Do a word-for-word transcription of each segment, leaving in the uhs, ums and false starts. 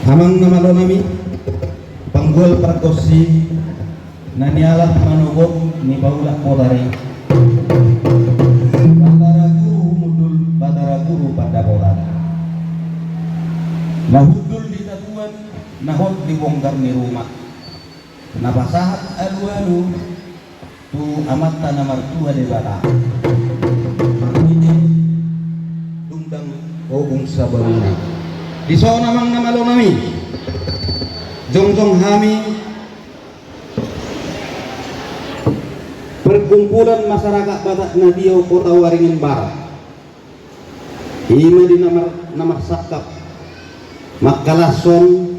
Amang na malo nami, panggual pargonsi na nialap manogot ni paulak potari, Batara Guru Humundul, Batara Guru Pandapotan, na hundul di tatuan, na hot di bonggar ni rumah, na pasahat alualu tu Amanta na martua Debata, marhite dungdang ogung sabamuna. Dison amang na malo nami, jongjong hami perkumpulan masyarakat Batak na tio Kota Waringin Barat, ima di na mar-, na marsangkap mangkalashon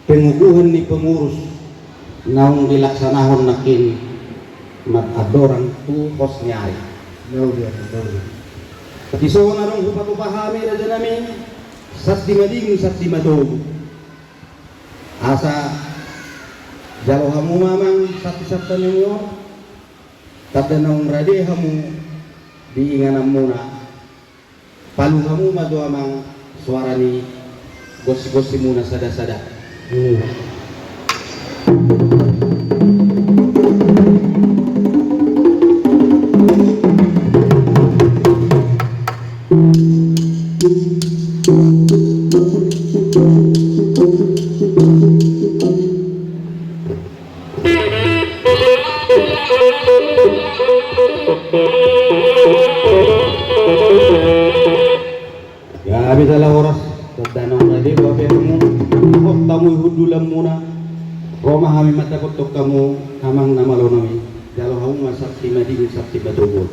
pengukuhan ni pengurus naung dilaksanahon nangkin, mat andorang tu pos ni ari. Dison adong hupatupa hami raja nami, santi madingin santi matogu, asa jalo hamu ma amang santi santi ni on, tanda naung rade hamu di ingananmuna. Palu hamu ma jo amang soara ni gonsi-gonsimuna sada-sada. Gabe jala horas, tanda naung rade hamu, hot hamu i hundulanmuna. Ro ma hami mandapothon hamu amang na malo nami, jalo hamu ma santi madingin santi matogu.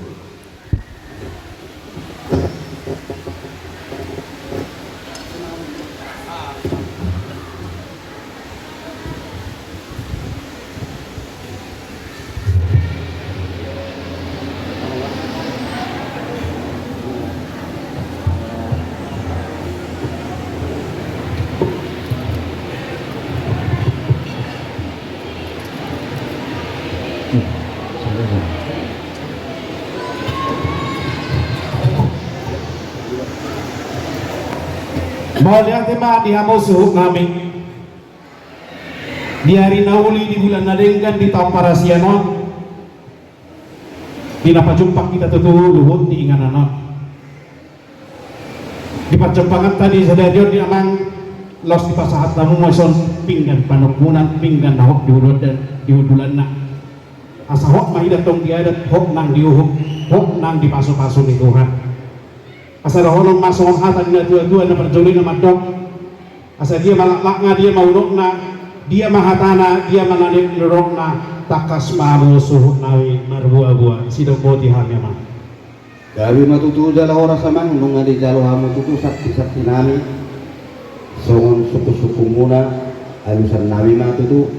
Mauliate ma di hamu suhut nami. Di ari na uli, di bulan na denggan, di taon parasian on, di na pajumpang hita tutu luhut ni inganan on. Di parjumpanganta di sadari on di amang, laos dipasahat hamu ma dison pinggan panungkunan, pinggan na hot di hundulan, di hundulanna. Asa hot ma i antong di adat, hot nang di uhum, hot nang di pasupasu ni Tuhan. Asa dohonon ma songon hata ni natua-tua na parjolo i na mandok: Asa dia ma laklakna, dia ma unokna, dia ma hatana, dia ma na nidokna, tangkas ma hamu suhut nami marboa-boa. Sidok boti hami amang. Gabe ma tutu jala horas amang, nunga dijalo hamu tutu santi-santi nami songon sungkun-sungkunmuna, alusan nami ma tutu.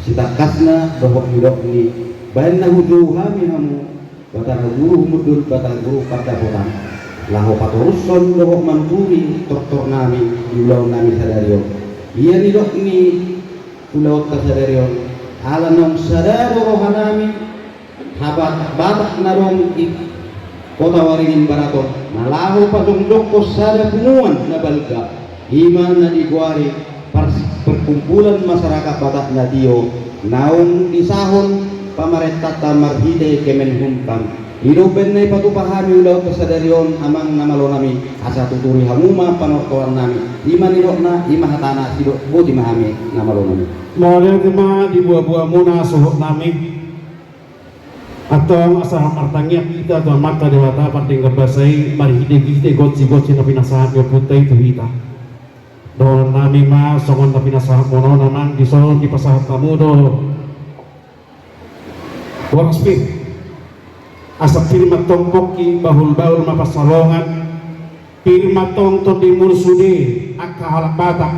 Sitangkasna dohot nidok ni baen na hujou hami hamu, Batara Guru Humundul, Batara Guru Pandapotan, laho patorushon dohot manuturi tortor nami di ulaon nami sadari on. Ia nidok ni ulaonta sadari on, ala naung sada do roha nami, habat Batak na adong di Kota Waringin Barat on, na laho pajongjongkon sada punguan na balga, ima na digoari pars-, perkumpulan masyarakat Batak na tio, naung disahon pamarentanta marhite Kemenhumham. I do umbahen na ipatupa hami ulaonta sadari on amang na malo nami, asa tuturi hamu ma panortoran nami. Ima nidokna, ima hatana, sidok boti ma hami na malo nami. Mauliate ma di boa-boamuna suhut nami. Antong asa martangiang hita tu Amanta Debata pardenggan basa i marhite-hite gonsi-gonsi na pinasahat ni ompunta i tu hita. Dohonon nami ma songon na pinasahatmuna on amang, dison dipasahat hamu do boras pir. Asa pir ma antong pongki, bahul-bahul ma pansalongan. Pir ma antong tondimuna sude angka halak Batak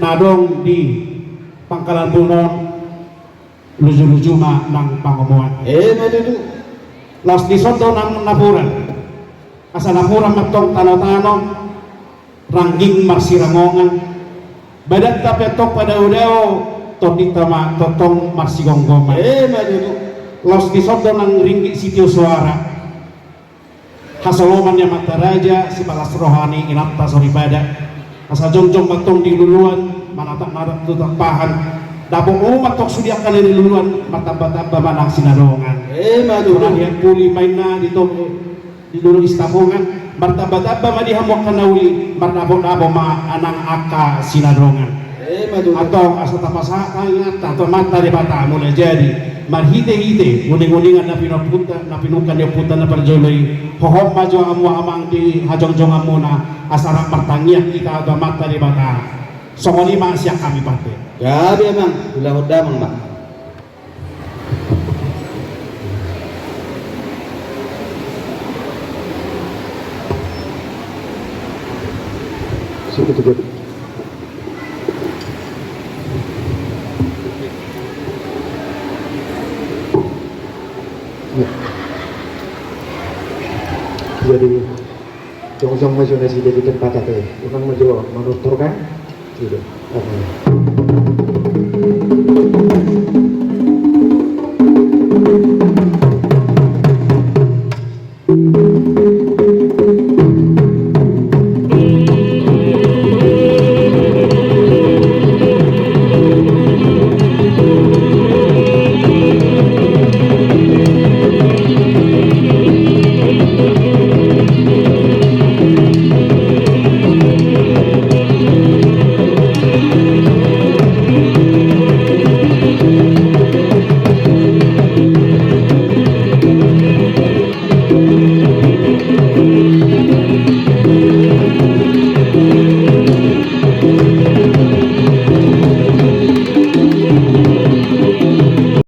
na adong di pangkalanmuna on. Luju-luju ma nang pangomoan. Ima tutu. Laos dison do nang napuran. Asa napuran ma antong tano-tano, rangging marsirangongan. Badanta pe antong padao-dao, tondinta ma tongtong marsigomgoman. Ima tutu. Laos dison do nang ringgit sitio soara. Hasoloman ni amanta raja, sipalas roha ni inanta soripada. Asa jongjong ma antong di luluan, manatap-natap tu tampahan. Dapot ma antong sude angka na di luluan, martamba-tamba ma nang sinadongan. Ima tutu. Pudi ma inna di tolu, di tolu Sitapongan, martamba-tamba ma di hamu angka na uli, mardapot-dapot ma nang angka sinadongan. Ima tutu. Antong asa tapasahat tangiangta tu Amanta Debata, molo jadi marhite-hite uning-uningan na pinungka ni ompunta na parjolo i, hohom ma jo hamu amang di hajongjonganmuna, asa rap martangiang hita tu Amanta Debata. Songon i ma sian hami, pande. Gabe amang, ulahon damang ma. Sini tu jadi. Ya. Jadi, jongjong ma jo nasida di tempat, ate. Unang ma jo manuturkan. Gitu. Oke.